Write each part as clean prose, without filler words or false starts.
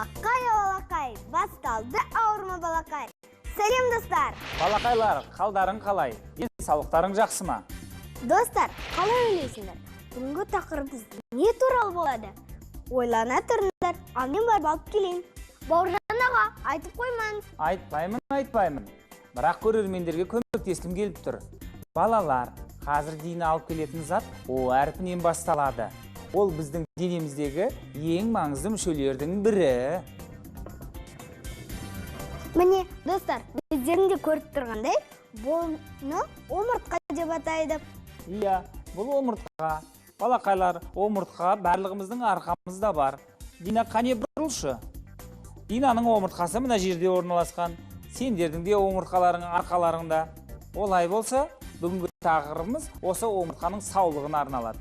Алақай, алақай, басталды ауырма балақай. Сәлем, достар! Балақайлар, қалдарың қалай? Денсаулықтарың жақсы ма? Достар, қалай ойлайсыңдар? Бүгінгі тақырыбымыз не туралы болады? Ойлана тұрыңдар, ал мен барып алып келейін. Бауыржан аға, айтып қоймаңыз. Айтпаймын, айтпаймын. Бірақ көрермендерге көмектескім келіп тұр. Балалар, қазір Дина алып келетін зат О әрпінен басталады. Ол біздің денеміздегі ең маңызды мүшелердің бірі. Міне, достар, өздерің де көріп тұрғандай, бұны омыртқа деп атайды. Иә, бұл омыртқа. Балақайлар, омыртқа барлығымыздың арқамызда бар. Дина, қане бұрылшы. Динаның омыртқасы мына жерде орналасқан. Сендердің де омыртқаларың арқаларыңда. Олай болса, бүгінгі тақырыбымыз осы омыртқаның саулығына арналады.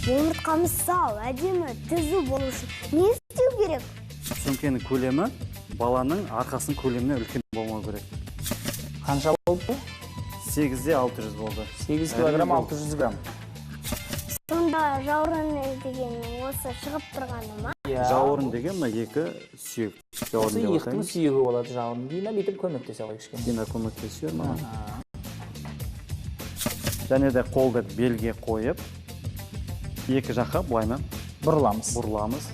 Омыртқамыз сау, әдемі, түзу болу үшін не істеу керек? Сөмкенің көлемі баланың арқасының көлемінен үлкен болмау керек. Қанша болды? 8,6 болды. 8 килограмм 600 грамм. Сонда жауырын деген осы шығып тұрғаны ма? Иә. Жауырын деген мына екі сүйек. Жауырын Осы деп иықтың атаймыз. сүйегі болады жауырын. Дина бүйтіп көмектесе ғой кішкене. Дина көмектесер маған. Және де қолды белге қойып, екі жаққа былайынан бұрыламыз. Бұрыламыз.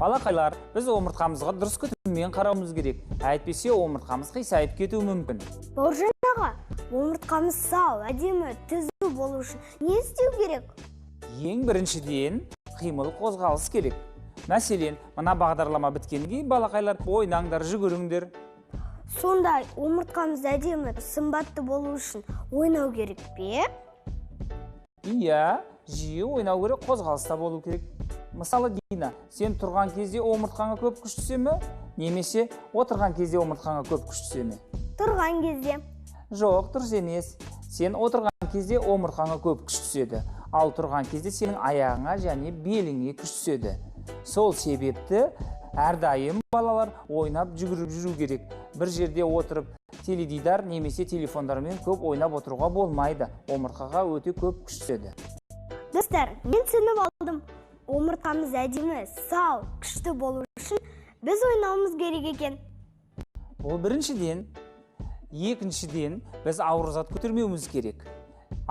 Балақайлар, біз омыртқамызға дұрыс күтіммен қарауымыз керек. Әйтпесе омыртқамыз қисайып кетуі мүмкін. Бауыржан аға, омыртқамыз сау, әдемі, түзу болу үшін не істеу керек? Ең біріншіден қимыл қозғалыс керек. Мәселен, мына бағдарлама біткеннен кейін балақайлар ойнаңдар, жүгіріңдер. Сонда омыртқамыз әдемі, сымбатты болу үшін ойнау керек пе? Иә, жиі ойнау керек, қозғалыста болу керек. Мысалы, Дина, сен тұрған кезде омыртқаңа көп күш түсе ме? Немесе отырған кезде омыртқаңа көп күш түсе ме? Тұрған кезде. Жоқ, дұрыс емес. Сен отырған кезде омыртқаңа көп күш түседі. Ал тұрған кезде сенің аяғыңа және беліңе күш түседі. Сол себепті әрдайым балалар ойнап жүгіріп жүру керек. Бір жерде отырып теледидар немесе телефондармен көп ойнап отыруға болмайды. Омыртқаға өте көп күш түседі. Достар, мен түсініп алдым. Омыртқамыз әдемі, сау, күшті болу үшін біз ойнауымыз керек екен. Бұл біріншіден. Екіншіден, біз ауыр зат көтермеуіміз керек.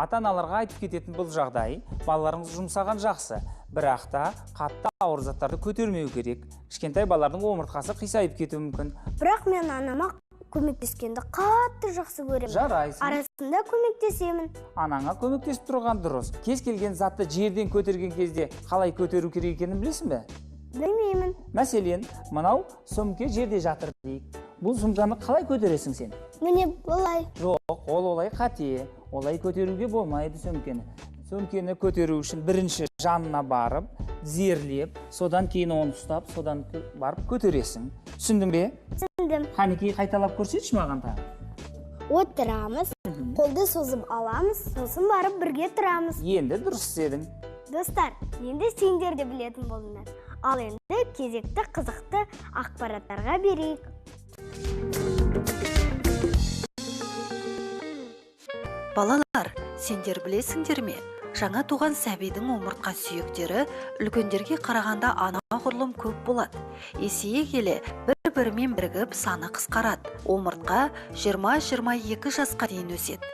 Ата-аналарға айтып кететін бұл жағдай, балаларыңыз жұмсаған жақсы, бірақ та қатты ауыр заттарды көтермеу керек. Кішкентай балалардың омыртқасы қисайып кетуі мүмкін. Бірақ мен анама көмектескенді қатты жақсы көремін. Жарайсың. Арасында көмектесемін. Анаңа көмектесіп тұрған дұрыс. Кез келген затты жерден көтерген кезде қалай көтеру керек екенін білесің бе? Білмеймін. Мәселен, мынау сөмке жерде жатыр дейік. Бұл сумканы қалай көтересің сен? Міне былай. Жоқ, ол олай қате. Олай көтеруге болмайды сөмкені. Сөмкені көтеру үшін бірінші жанына барып, тізерлеп, содан кейін оны ұстап, содан барып көтересің. Түсіндің бе? Түсіндім. Қанекей, қайталап көрсетші маған тағы. Отырамыз, қолды созып аламыз, сосын барып бірге тұрамыз. Енді дұрыс істедің. Достар, енді сендер де білетін болдыңдар. Ал енді кезекті қызықты ақпараттарға берейік. Балалар, сендер білесіңдер ме? Жаңа туған сәбидің омыртқа сүйектері үлкендерге қарағанда анағұрлым көп болады. Есейе келе бір-бірімен бірігіп саны қысқарады. Омыртқа 20-22 жасқа дейін өседі.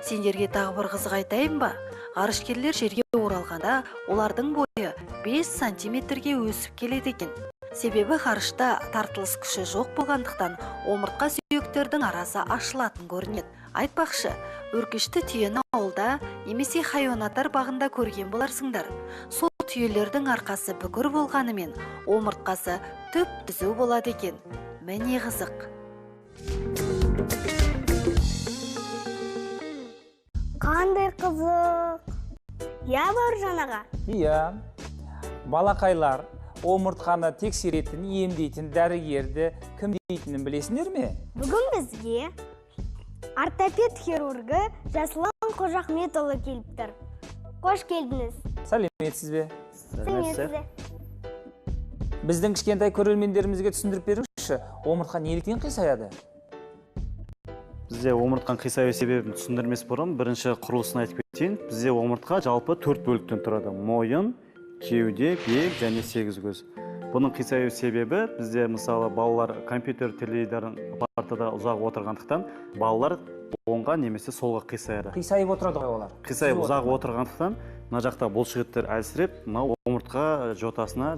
Сендерге тағы бір қызық айтайын ба? Ғарышкерлер жерге оралғанда олардың бойы 5 сантиметрге өсіп келеді екен. Себебі ғарышта тартылыс күші жоқ болғандықтан омыртқа сүйектердің арасы ашылатын көрінеді. Айтпақшы, өркешті түйені ауылда немесе хайуанаттар бағында көрген боларсыңдар. Сол түйелердің арқасы бүкір болғанымен омыртқасы түп-түзу болады екен. Міне қызық. Қандай қызық? Иә, Бауыржан аға? Иә. Балақайлар, омыртқаны тексеретін, емдейтін дәрігерді кім дейтінін білесіңдер ме? Бүгін бізге ортопед хирургі Жасұлан Қожахметұлы келіп тұр. Қош келдіңіз. Сәлеметсіз бе? Сәлеметсіз бе? Біздің кішкентай көрермендерімізге түсіндіріп беріңізші, омыртқа неліктен қисаяды? Бізде омыртқаның қисаю себебін түсіндірмес бұрын бірінші құрылысын айтып кетейін. Бізде омыртқа жалпы 4 бөліктен тұрады: мойын, кеуде, бел және сегіз көз. Бұның қисаю себебі бізде, мысалы, балалар компьютер, теледидардың партада ұзақ отырғандықтан балалар оңға немесе солға қисаяды. Қисайып отырады ғой олар. Қисайып ұзақ отырғандықтан мына жақта бұлшықеттер әлсіреп, мынау омыртқа жотасына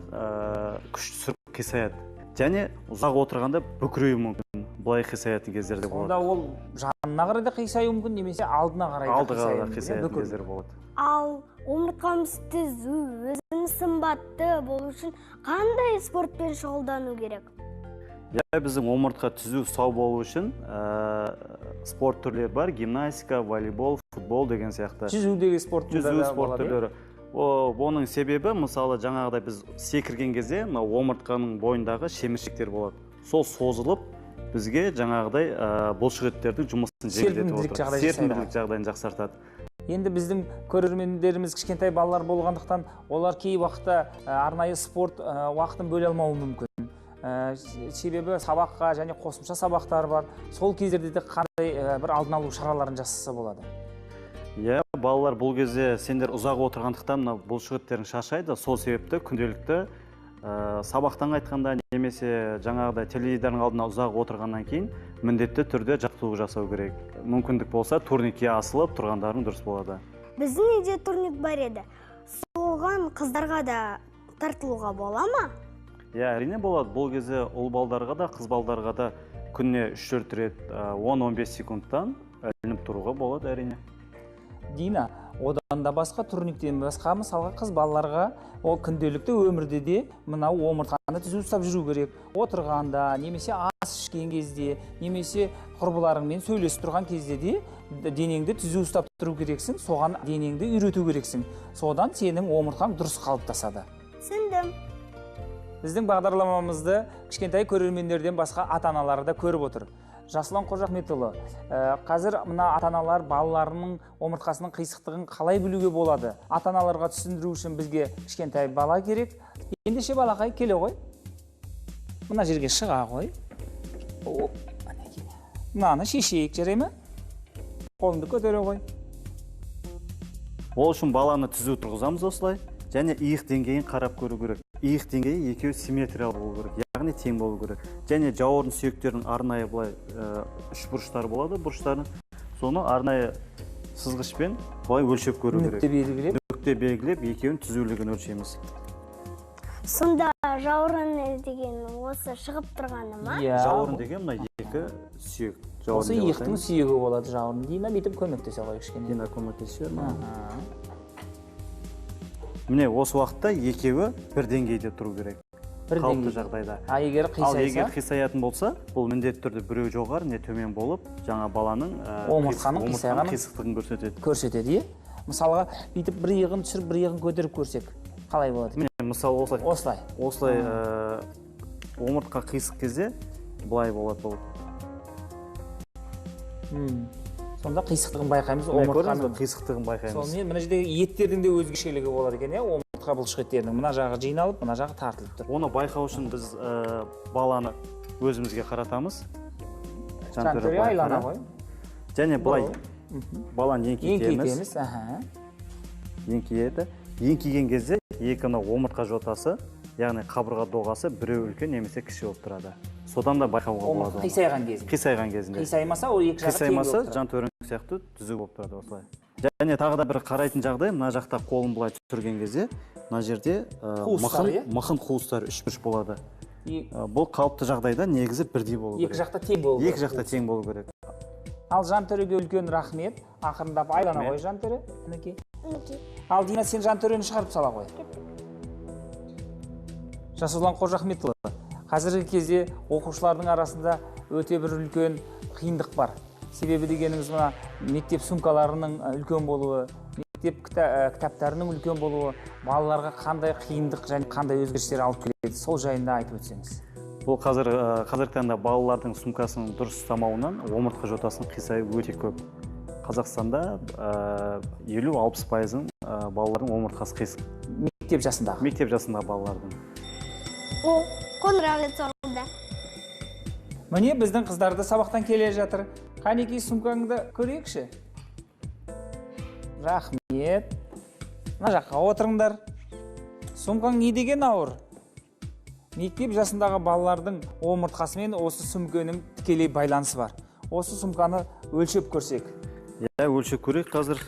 күш түсіріп қисаяды. Және ұзақ отырғанда бүкіреуі мүмкін, былай қисаятын кездер де болады. Сонда ол жанына қарай да қисаюы мүмкін, немесе алдына қарай да қисаятын кездер болады. Ал омыртқамыз түзу, өзіміз сымбатты болу үшін қандай спортпен шұғылдану керек? Иә, біздің омыртқа түзу, сау болу үшін спорт түрлері бар: гимнастика, волейбол, футбол деген сияқты. Жүзу деген спорт түрлері. Жүзу спорт түрлері. Оның себебі, мысалы, жаңағыдай біз секірген кезде мына омыртқаның бойындағы шеміршектер болады. Сол созылып бізге жаңағыдай бұлшықеттердің жұмысын жеңілдетіп отырады. Серпімділік жағдайын жақсартады. Енді біздің көрермендеріміз кішкентай балалар болғандықтан, олар кей уақытта арнайы спорт уақытын бөле алмауы мүмкін. Себебі сабаққа және қосымша сабақтар бар. Сол кездерде де қандай бір алдын алу шараларын жасаса болады? Иә, балалар бұл кезде сендер ұзақ отырғандықтан мына бұлшықеттерің шаршайды. Сол себепті күнделікті сабақтан қайтқанда немесе жаңағыдай теледидардың алдына ұзақ отырғаннан кейін міндетті түрде жаттығу жасау керек. Мүмкіндік болса турникке асылып тұрғандарың дұрыс болады. Біздің үйде турник бар еді. Соған қыздарға да тартылуға бола ма? Иә, әрине болады. Бұл кезде ұл балдарға да, қыз балдарға да күніне 3-4 рет 10-15 секундтан ілініп тұруға болады әрине. Дина, одан да басқа турниктен басқа, мысалға, қыз балаларға ол күнделікті өмірде де мынау омыртқаны түзу ұстап жүру керек. Отырғанда, немесе ас ішкен кезде, немесе құрбыларыңмен сөйлесіп тұрған кезде де денеңді түзу ұстап тұру керексің, соған денеңді үйрету керексің. Содан сенің омыртқаң дұрыс қалыптасады. Түсіндім. Біздің бағдарламамызды кішкентай көрермендерден басқа ата-аналары да көріп отыр. Жасұлан Қожахметұлы, қазір мына ата-аналар балаларының омыртқасының қисықтығын қалай білуге болады? Ата-аналарға түсіндіру үшін бізге кішкентай бала керек. Ендеше балақай, келе ғой. Мына жерге шыға ғой. Мынаны шешейік, жарай ма? Қолыңды көтере ғой. Ол үшін баланы түзу тұрғызамыз осылай, және иық деңгейін қарап көру керек. Иық деңгейі екеуі симметриялы болу керек, яғни тең болу керек. Және жауырын сүйектерінің арнайы былай үш бұрыштары болады, бұрыштарын. Соны арнайы сызғышпен былай өлшеп көру керек. Нүкте белгілеп. Нүкте белгілеп, екеуінің түзулігін өлшейміз. Сонда жауырын деген осы шығып тұрғаны ма? Иә. Жауырын деген мына екі сүйек. Осы иықтың сүйегі болады жауырын. Дина бүйтіп көмектесе ғой кішкене. Дина көмектесе. Міне осы уақытта екеуі бір деңгейде тұру керек. Бір қалыпты жағдайда. А егер қисайса? Ал егер қисаятын болса, бұл міндетті түрде біреу жоғары, не төмен болып, жаңа баланың омыртқаның қисайғанын қисықтығын көрсетеді. Көрсетеді, иә? Мысалға, бүйтіп бір иығын түсіріп, бір иығын көтеріп көрсек, қалай болады? Міне, мысалы осылай. Осылай. Осылай омыртқа қисық кезде былай болады бұл. Сонда қисықтығын байқаймыз, омыртқаның қисықтығын байқаймыз. Сонымен мына жердегі еттердің де өзгешелігі болады екен, иә? Омыртқа бұлшықеттерінің мына жағы жиналып, мына жағы тартылып тұр. Оны байқау үшін біз баланы өзімізге қаратамыз. Жантөре айлана ғой. Және былай баланы еңкейтеміз. Еңкейеді. Еңкейген кезде екі мына омыртқа жотасы, яғни қабырға доғасы біреу үлкен немесе кіші болып тұрады. Содан да байқауға болады. Қисайған кезінде. Қисайған кезінде. Қисаймаса, ол екі жағы тең болып тұрады. Қисаймаса, жантөреңдік сияқты түзу болып тұрады осылай. Және тағы да бір қарайтын жағдай, мына жақта қолын былай түсірген кезде, мына жерде мықын қуыстары үшбұрыш болады. Бұл қалыпты жағдайда негізі бірдей болу керек. Екі жақта тең болу керек. Екі жақта тең болу керек. Ал Жантөреге үлкен рахмет. Ақырындап айлана ғой Жантөре. Мінекей. Ал Дина, сен Жантөрені шығарып сала ғой. Жасұлан Қожахметұлы, қазіргі кезде оқушылардың арасында өте бір үлкен қиындық бар. Себебі дегеніміз мына мектеп сумкаларының үлкен болуы, мектеп кітаптарының үлкен болуы балаларға қандай қиындық және қандай өзгерістер алып келеді, сол жайында айтып өтсеңіз. Бұл қазіргі таңда балалардың сумкасының дұрыс ұстамауынан омыртқа жотасының қисаюы өте көп. Қазақстанда 50-60% балалардың омыртқасы қисық. Мектеп жасындағы. Мектеп жасындағы балалардың. О, қоңырау соғылды. Міне біздің қыздар да сабақтан келе жатыр. Қанекей, сумкаңды көрейікші. Рахмет. Мына жаққа отырыңдар. Сумкаң не деген ауыр? Мектеп жасындағы балалардың омыртқасымен осы сөмкенің тікелей байланысы бар. Осы сумканы өлшеп көрсек. Иә, өлшеп көрейік қазір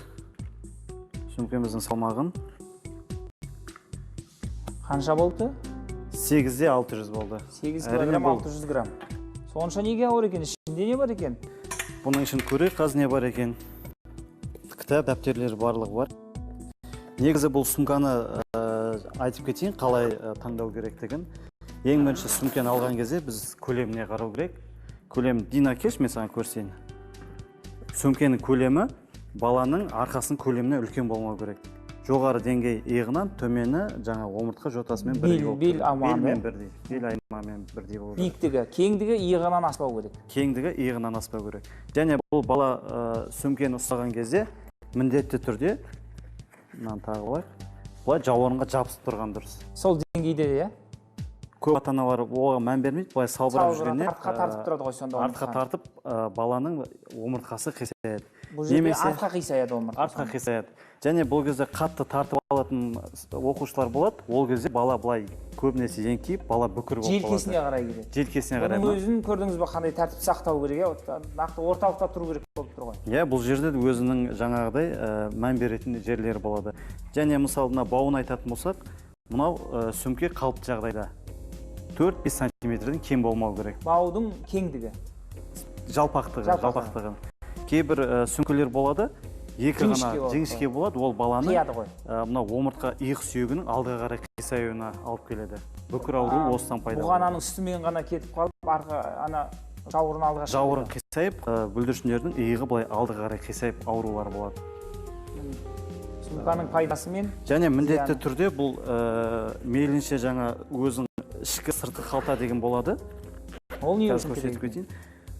сөмкеміздің салмағын. Қанша болды? 8,6 болды. 8 Әрине, килограмм бұл- 600 грамм. Сонша неге ауыр екен? Ішінде не бар екен? Бұның ішін көрейік, қазір не бар екен. Кітап, дәптерлер барлығы бар. Негізі бұл сумканы айтып кетейін, қалай таңдау керектігін. Ең бірінші сумканы алған кезде біз көлеміне қарау керек. Көлем, Дина, келші, мен саған көрсетейін. Сөмкенің көлемі баланың арқасының көлемінен үлкен болмау керек. Жоғары деңгей иығынан, төмені жаңа омыртқа жотасымен бірдей болып Бел тұрады. аумағымен. Белмен бірдей, бел аймағымен бірдей болу керек. Биіктігі, кеңдігі иығынан аспау керек. Кеңдігі иығынан аспау керек. Және бұл бала сөмкені ұстаған кезде міндетті түрде мынаны тағып алайық. Былай жауырынға жабысып тұрған дұрыс. Сол деңгейде, иә? Көп ата аналар оған мән бермейді, былай салбырап Салбырап, жүргенде, артқа тартып тұрады ғой сонда артқа омыртқа. тартып, баланың омыртқасы қисаяды. Бұл жерде Немесе артқа қисаяды омыртқа. артқа қисаяды. Және бұл кезде қатты тартып алатын оқушылар болады. Ол кезде бала былай көбінесе еңкейіп, бала бүкір болып қалады. Желкесіне қарай келеді. Желкесіне қарай. Бұның өзін көрдіңіз ба, қандай тәртіп сақтау керек, иә? Нақты орталықта тұру керек болып тұр ғой. Иә, бұл жерде де өзінің жаңағыдай мән беретін жерлері болады. Және мысалы мына бауын айтатын болсақ, мынау сөмке қалыпты жағдайда 4-5 сантиметрден кем болмау керек. Баудың кеңдігі. Жалпақтығы, Жалпақтығы. жалпақтығы. Кейбір сөмкелер болады, екі Жіңішке ғана болады. жіңішке болады, ол баланың Қияды ғой. Мына омыртқа иық сүйегінің алдыға қарай қисаюына алып келеді. Бүкір ауру осыдан пайда болады. Бұғананың үстімен ғана кетіп қалып, арқа ана жауырын алдыға шығып Жауырын кетеді. қисайып, бүлдіршіндердің иығы былай алдыға қарай қисайып аурулар болады. Сумканың пайдасы мен Және міндетті зияны. түрде бұл мейлінше жаңа өзің ішкі сыртқы қалта деген болады. Ол не Қазір үшін көрсетіп керек? кетейін.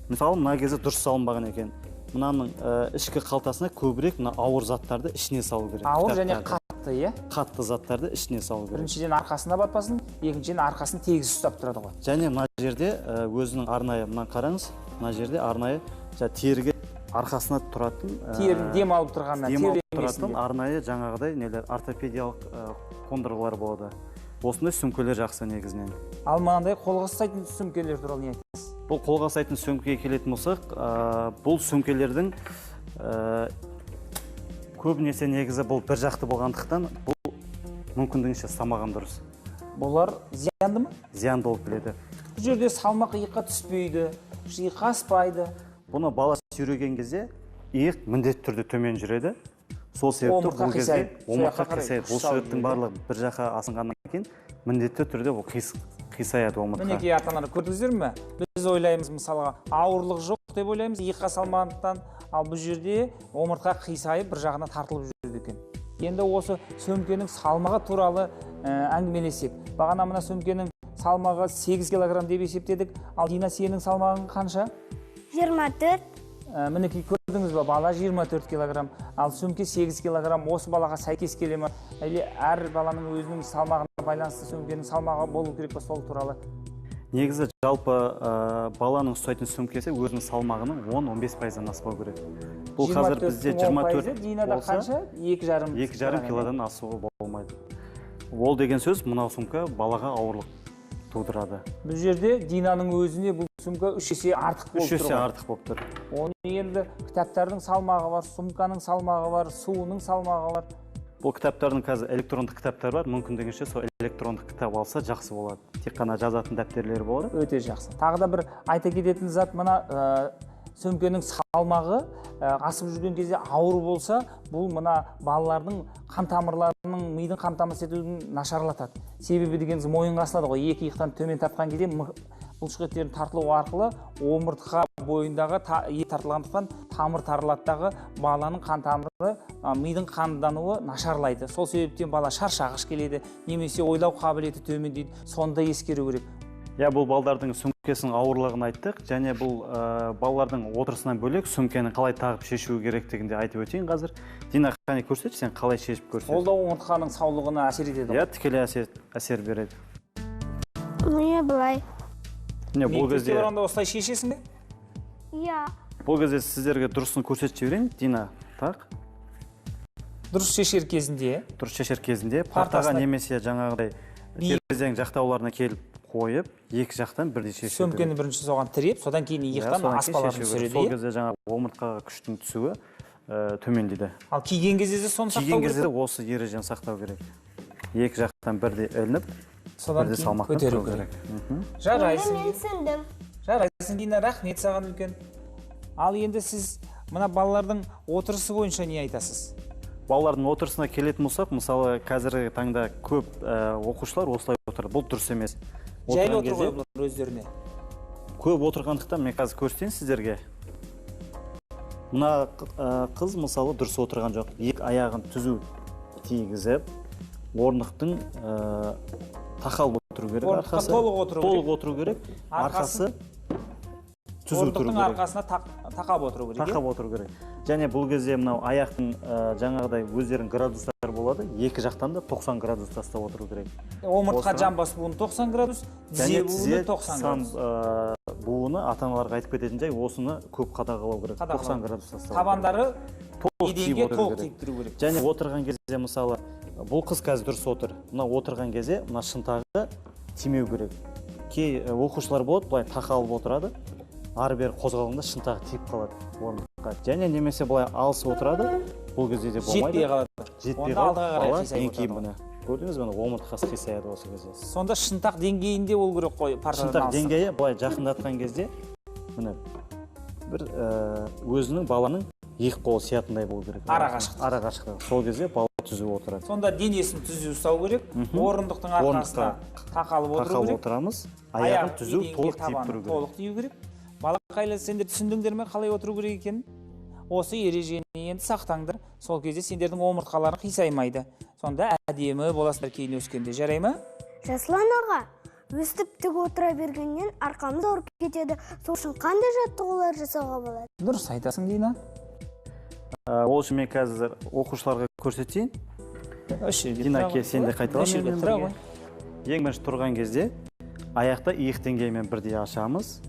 Мысалы, мына кезде дұрыс салынбаған екен. Мынаның ішкі қалтасына көбірек мына ауыр заттарды ішіне салу керек. Ауыр және Кітаптарды. қатты, иә? Қатты заттарды ішіне салу керек. Біріншіден арқасына батпасын, екіншіден арқасын тегіс ұстап тұрады ғой. Және мына жерде өзінің арнайы, мына қараңыз, мына жерде арнайы жаңа теріге арқасына тұратын, Терін дем алып тұрғаннан, дем алып терлемесін тұратын деп. арнайы жаңағыдай нелер, ортопедиялық қондырғылар болады. Осындай сөмкелер жақсы негізінен. Ал мынандай қолға ұстайтын сөмкелер туралы не айтасыз? Бұл қолға ұстайтын сөмкеге келетін болсақ, бұл сөмкелердің көбінесе негізі бұл бір жақты болғандықтан бұл мүмкіндігінше ұстамаған дұрыс. Бұлар зиянды ма? Зиянды болып келеді. Бұл жерде салмақ иыққа түспейді, иыққа аспайды. Бұны бала сүйреген кезде иық міндетті түрде төмен жүреді. Сол себепті Омыртқа бұл кезде қисайып, сол омыртқа жаққа қарай қисайып, күш бұл салып сүреттің жүреді. барлығы бір жаққа асынғаннан кейін міндетті түрде бұл қисаяды омыртқа. Мінекей ата-аналар, көрдіңіздер ме? Біз ойлаймыз, мысалға, ауырлық жоқ деп ойлаймыз, иыққа салмағандықтан, ал бұл жерде омыртқа қисайып бір жағына тартылып жүреді екен. Енді осы сөмкенің салмағы туралы әңгімелесек. Бағана мына сөмкенің салмағы 8 килограмм деп есептедік. Ал Дина, сенің салмағың қанша? 24. Мінекей көрдіңіз ба, бала 24 килограмм, ал сөмке 8 килограмм. Осы балаға сәйкес келе ме? Әлде әр баланың өзінің салмағына байланысты сөмкенің салмағы болу керек па, сол туралы? Негізі жалпы баланың ұстайтын сөмкесі өзінің салмағының 10-15 пайыздан аспау керек. Бұл қазір бізде Жиырма төрттің он жиырма пайызы, төрт Динада болса, қанша? Екі жарым екі жарым килограмм, килодан асуға болмайды. Ол деген сөз, мынау сумка балаға ауырлық тудырады. Бұл жерде Динаның өзіне бұл сумка 3 есе артық болып 3 есе тұр ғой. артық болып тұр. Оның енді кітаптардың салмағы бар, сумканың салмағы бар, суының салмағы бар. Бұл кітаптардың қазір электрондық кітаптар бар, мүмкіндігінше сол электрондық кітап алса жақсы болады. Тек қана жазатын дәптерлері болады. Өте жақсы. Тағы да бір айта кететін зат, мына сөмкенің салмағы асып жүрген кезде ауыр болса, бұл мына балалардың қан тамырларының мидың қамтамасыз етуін нашарлатады. Себебі дегеніңіз мойынға асылады ғой, екі иықтан төмен тартқан кезде бұлшық еттердің тартылуы арқылы омыртқа бойындағы ет тартылғандықтан тамыр тарылады дағы баланың қан тамыры, мидың қандануы нашарлайды. Сол себептен бала шаршағыш келеді, немесе ойлау қабілеті төмендейді. Соны да ескеру керек. Иә, бұл балдардың сөмкесінің ауырлығын айттық, және бұл балалардың отырысынан бөлек сөмкені қалай тағып шешу керектігін де айтып өтейін қазір. Дина, қане көрсетші, сен қалай шешіп көрсет. Ол да омыртқаның саулығына әсер етеді ғой. Иә, тікелей әсер береді. Міне былай. Міне, бұл Мектепке кезде барғанда осылай шешесің бе? Иә. Бұл кезде сіздерге дұрысын көрсетіп жіберейін, Дина. Так. Дұрыс шешер кезінде. Дұрыс шешер кезінде партаға немесе жаңағыдай терезенің жақтауларына келіп қойып, екі жақтан бірдей шешу керек. Сөмкені бірінші соған тіреп, содан кейін иықтан аспаларын түсіреді. Сол кезде жаңағы омыртқаға күштің түсуі төмендейді. Ал киген кезде де соны сақтау керек. Киген кезде де осы ережені сақтау керек. Екі жақтан бірдей ілініп, содан бірдей кейін салмақпен көтеру тұру керек. керек. Жарайсың. Мен түсіндім. Жарайсың, Дина, рахмет саған үлкен. Ал енді сіз мына балалардың отырысы бойынша не айтасыз? Балалардың отырысына келетін болсақ, мысалы, қазіргі таңда көп оқушылар осылай отыр. Бұл дұрыс емес. Жайлы Отырған отыр ғой кезде бұлар өздеріне. Көп отырғандықтан мен қазір көрсетейін сіздерге. Мына қыз мысалы дұрыс отырған жоқ. Екі аяғын түзу тигізіп, орындықтың тақалып отыру керек. Орындыққа Арқасы толық отыру керек. Толық отыру керек. Арқасы түзу тұру Орындықтың керек. арқасына тақап отыру керек. Тақап отыру керек. Және бұл кезде мынау аяқтың жаңағыдай өздерінің градустары болады. Екі жақтан да 90 градус тастап отыру керек. Омыртқа Осыған жамбас буыны 90 градус, тізе Және буыны тізе 90 сан, градус. буыны ата-аналарға айтып кететін жай, осыны көп қадағалау керек. Қадағалау. 90 градус тастау керек. Табандары Толық тиіп еденге отыру толық керек. тиіп тұру керек. Және отырған кезде мысалы бұл қыз қазір дұрыс отыр. Мына отырған кезде мына шынтағы тимеу керек. Кей оқушылар болады, былай тақалып отырады. Ары бері қозғалғанда шынтағы тиіп қалады орындыққа. Және немесе былай алыс отырады, бұл кезде де болмайды. Жетпей қалады. Жетпей Онда қалады. алдыға қарай Бала қисайып еңкейіп отырады. міне. Көрдіңіз бе, міне омыртқасы қисаяды осы кезде. Сонда шынтақ деңгейінде болу керек қой, партадан Шынтақ алыстық. деңгейі былай жақындатқан кезде міне бір өзінің баланың екі қолы сиятындай болу керек. Ара қашықтық. Ара қашықтық. Сол кезде бала түзу отырады. Сонда денесін түзу ұстау керек, орындықтың арқасына Орындыққа тақалып отыру тақалып керек. отырамыз, Аяғы аяғын түзу еденге толық тиіп табаны тұру керек. Толық тию керек. Балақайлар, сендер түсіндіңдер ме қалай отыру керек екенін? Осы ережені енді сақтаңдар. Сол кезде сендердің омыртқаларың қисаймайды. Сонда әдемі боласыңдар кейін өскенде, жарай ма? Жасұлан аға, өстіп тік отыра бергеннен арқамыз ауырып кетеді. Сол үшін қандай жаттығулар жасауға болады? Дұрыс айтасың, Дина. Ол үшін мен қазір оқушыларға көрсетейін. Үш жерге Дина, тұра кел, ғой. сен де қайтала Үш жерге менімен тұра бірге. ғой. Ең бірінші тұрған кезде аяқты иық деңгейімен бірдей ашамыз.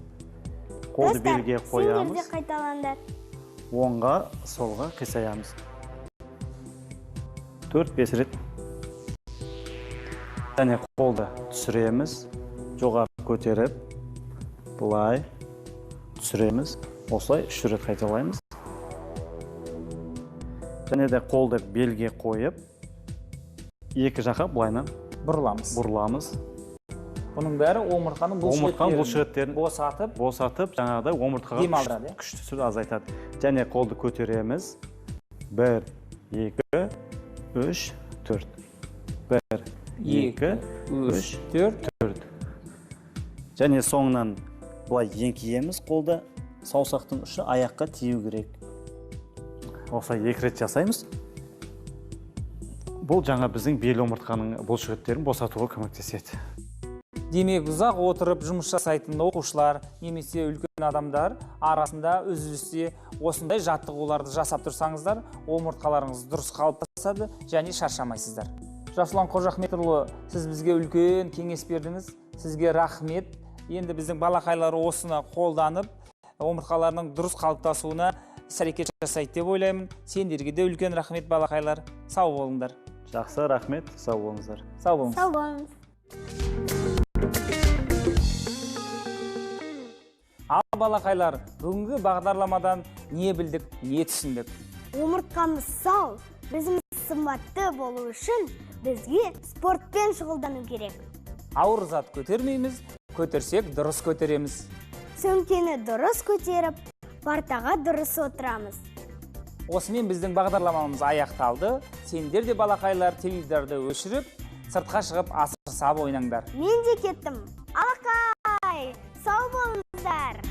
Қолды Достар, белге сендер де қоямыз. қайталаңдар. Оңға, солға қисаямыз. 4-5 рет. Және қолды түсіреміз, жоғары көтеріп, былай түсіреміз. Осылай 3 рет қайталаймыз. Және де қолды белге қойып, екі жаққа былайынан бұрыламыз. Бұрыламыз. Бұның бәрі омыртқаның Омыртқаның бұлшықеттерін бұлшықеттерін босатып, босатып, жаңағыдай омыртқаға Дем алдырады, иә? күш түсуді азайтады. Және қолды көтереміз. 1, 2, 3, 4. 1, 2, 3, 3, 4. 4. Және соңынан былай еңкейеміз, қолды саусақтың ұшы аяққа тию керек. Осылай 2 рет жасаймыз. Бұл жаңа біздің бел омыртқаның бұлшықеттерін босатуға көмектеседі. Демек, ұзақ отырып жұмыс жасайтын оқушылар немесе үлкен адамдар арасында үзілісте осындай жаттығуларды жасап тұрсаңыздар, омыртқаларыңыз дұрыс қалыптасады және шаршамайсыздар. Жасұлан Қожахметұлы, сіз бізге үлкен кеңес бердіңіз. Сізге рахмет. Енді біздің балақайлар осыны қолданып, омыртқаларының дұрыс қалыптасуына іс-әрекет жасайды деп ойлаймын. Сендерге де үлкен рахмет, балақайлар. Сау болыңдар. Жақсы, рахмет. Сау болыңыздар. Сау болыңыз. Сау болыңыз. Ал балақайлар, бүгінгі бағдарламадан не білдік, не түсіндік? Омыртқамыз сау, өзіміз сымбатты болу үшін бізге спортпен шұғылдану керек. Ауыр зат көтермейміз, көтерсек дұрыс көтереміз. Сөмкені дұрыс көтеріп, партаға дұрыс отырамыз. Осымен біздің бағдарламамыз аяқталды. Сендер де балақайлар теледидарды өшіріп, сыртқа шығып асыр сап ойнаңдар. Мен де кеттім. Алақай! Сау болыңыздар!